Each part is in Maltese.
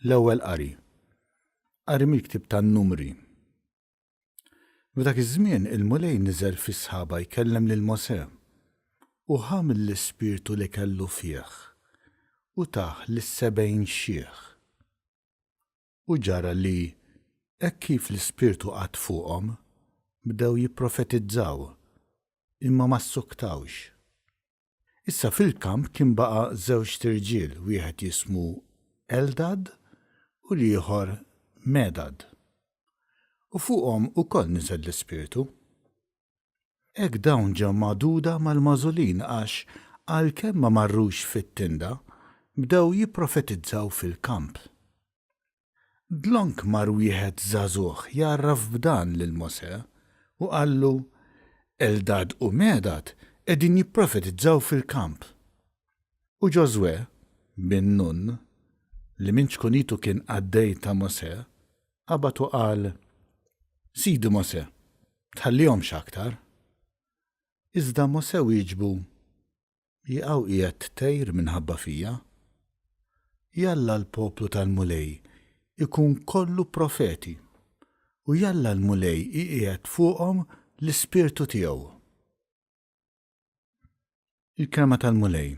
L-Ewwel Qari. Qari mill-Ktieb tan-Numri. F'dak iż-żmien il-Mulej niżel fis-sħaba jkellem lil Mosè, u ħa mill-ispirtu li kellu fih u tah lis-sebgħin xiħ. U ġara li, hekk kif l-ispirtu qagħad fuqhom, bdew jipprofetizzaw, imma ma ssuktawx. Issa fil-kamp kien baqa' żewġt irġiel, wieħed jismu Eldad u l-ieħor Medad. U fuqhom ukoll niżel l-Ispirtu. Hekk dawn ġew magħduda mal-magħżulin għax, għalkemm ma marrux fit-tinda, bdew jipprofetizzaw fil-kamp. Dlonk mar wieħed żagħżugħ jgħarraf b'dan lil Mosè, u qallu, Eldad u Medad qegħdin jipprofetizzaw fil-kamp. U Ġożwè, bin Nun, li minn ċkunitu kien qaddej ta' Mosè, qabad u qal, Sidi Mosè, tħallihomx aktar. Iżda Mosè wieġbu, Jaqaw qiegħed tgħir minħabba fija? Jalla l-poplu tal-Mulej ikun kollu profeti, u jalla l-Mulej iqiegħed fuqhom l-ispirtu tiegħu. Il-Kelma tal-Mulej.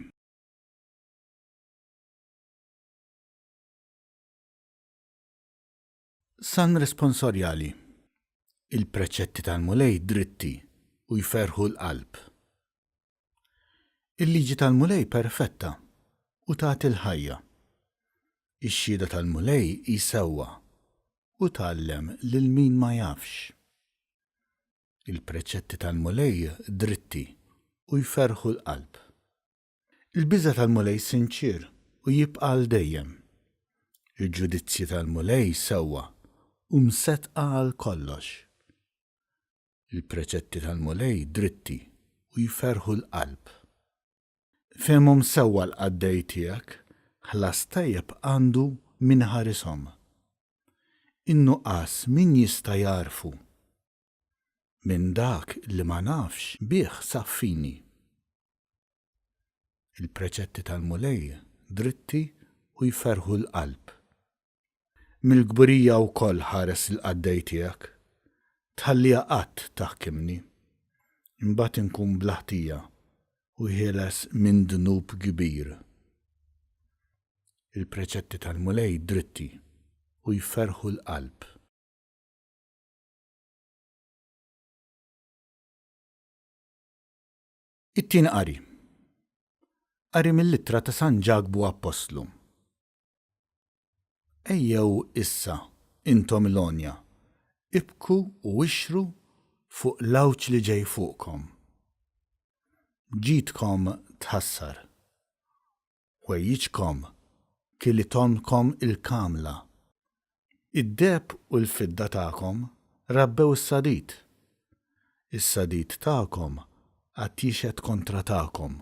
Salm responsorjali. Il-preċetti tal-Mulej dritti u jferrħu l-qalb. Il-liġi tal-Mulej perfetta u tagħti l-ħajja. Ix-xhieda tal-Mulej hi sewwa u tgħallem lil min ma jafx. Il-preċetti tal-Mulej dritti u jferrħu l-qalb. Il-biża' tal-Mulej sinċier u jibqa' għal dejjem. Il-ġudizzji tal-Mulej sewwa u mseddqa għal kollox. Il-preċetti tal-Mulej dritti u jferrħu l-qalb. Fehmhom sewwa l-qaddej tiegħek, ħlas tajjeb għandu min iħarishom. In-nuqqas min jista' jagħrfu? Minn dak li ma nafx bih saffini. Il-preċetti tal-Mulej dritti u jferrħu l-qalb. Mill-kburija wkoll ħares il-qaddej tiegħek. Tħalliha qatt taħkimni. Imbagħad inkun bla ħtija u ħieles minn dnub kbir. Il-preċetti tal-Mulej dritti u jferrħu l-qalb. It-Tieni Qari. Qari mill-Ittra ta' San Ġakbu Appostlu. Ejjew issa, intom l-għonja, ibku u ixhru fuq l-għawġ li ġej fuqkom. Ġidkom tħassar. Ħwejjiġkom kilithomlkom il-kamla. Id-deheb u l-fidda tagħkom rabbew is-sadid. Is-sadid tagħkom għad jixhed kontra tagħkom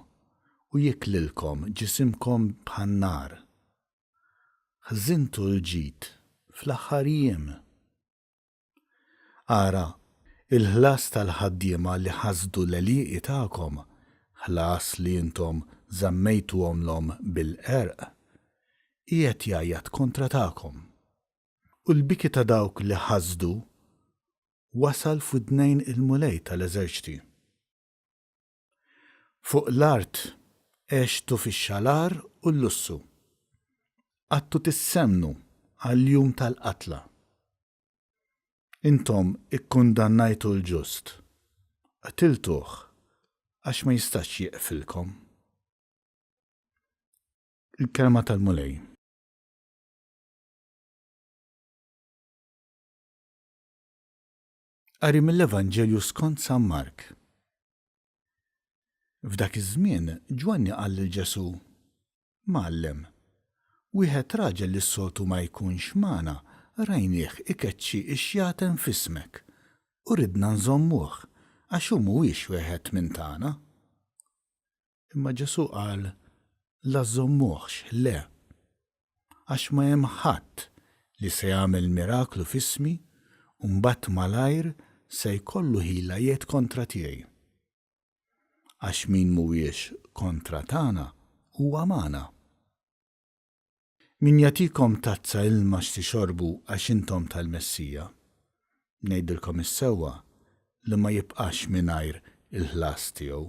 u jiklilkom ġisimkom bħan-nar. Ħżintu l-ġid fl-aħħar jiem. Ara, il-ħlas tal-ħaddiema li ħasdu l-għelieqi tagħkom, ħlas li intom żammejtuhomlhom bil-qerq, qiegħed jgħajjat kontra tagħkom. U l-biki ta' dawk li ħasdu wasal f'widnejn il-Mulej tal-eżerċti. Fuq l-art għextu fix-xalar u l-lussu. Qgħadtu tissemmnu għall-jum tal-qatla. Intom ikkundannajtu l-ġust, qtiltuh għax ma jistax jieqfilkom. Il-Kelma tal-Mulej. Qari mill-Evanġelju skont San Mark. F'dak iż-żmien Ġwanni qal lil Ġesù, Mgħallem, wieħed raġel li s-soltu ma jkunx magħna rajnieh ikeċċi x-xjaten f'ismek, u ridna nżommuh, għax hu mhuwiex wieħed minn tagħna. Imma Ġesù qal, La żżommuhx, le. Għax ma hemm ħadd li se jagħmel miraklu f'ismi u mbagħad malajr se jkollu ħila jgħid kontra tiegħi. Għax min mhuwiex kontra tagħna huwa magħna. Min jagħtikom tazza ilma x'tixorbu għax intom tal-Messija, ngħidilkom is-sewwa li ma jibqax mingħajr il-ħlas tiegħu.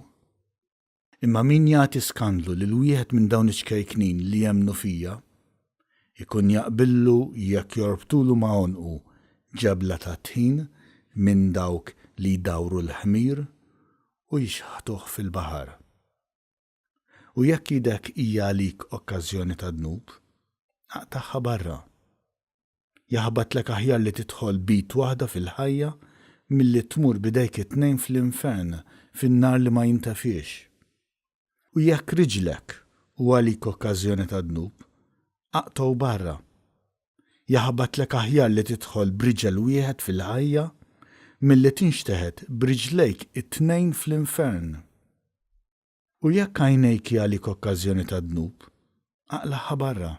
Imma min jagħti skandlu lil wieħed minn dawn iċ-ċkejknin li jemmnu fija, ikun jaqbillu jekk jorbtulu ma' għonqu ġebla tat-tħin minn dawk li jdawru l-ħmir u jixħtuh fil-baħar. U jekk idek hija għalik okkażjoni ta' dnub, aqtagħha barra. Jaħbatlek aħjar li tidħol b'id waħda fil-ħajja milli tmur b'idejk it-tnejn fl-infern, fin-nar li ma jintefiex. U jekk riġlek hu għalik okkażjoni ta' dnub, aqtgħu barra. Jaħbatlek aħjar li tidħol b'riġel wieħed fil-ħajja milli tinxteħet b'riġlejk it-tnejn fl-infern. U jekk għajnejk hi għalik okkażjoni ta' dnub, aqlagħha barra.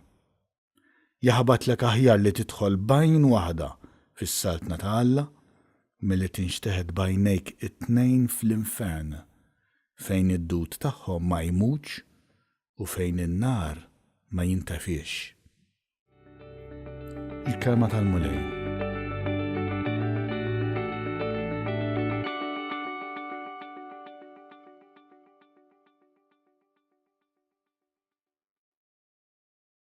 Jaħbatlek aħjar li tidħol b'għajn waħda fis-Saltna ta' Alla milli tinxteħet b'għajnejk it-tnejn fl-infern, fejn id-dud tagħhom ma jmutx u fejn in-nar ma jintefiex. Il-Kelma tal-Mulej.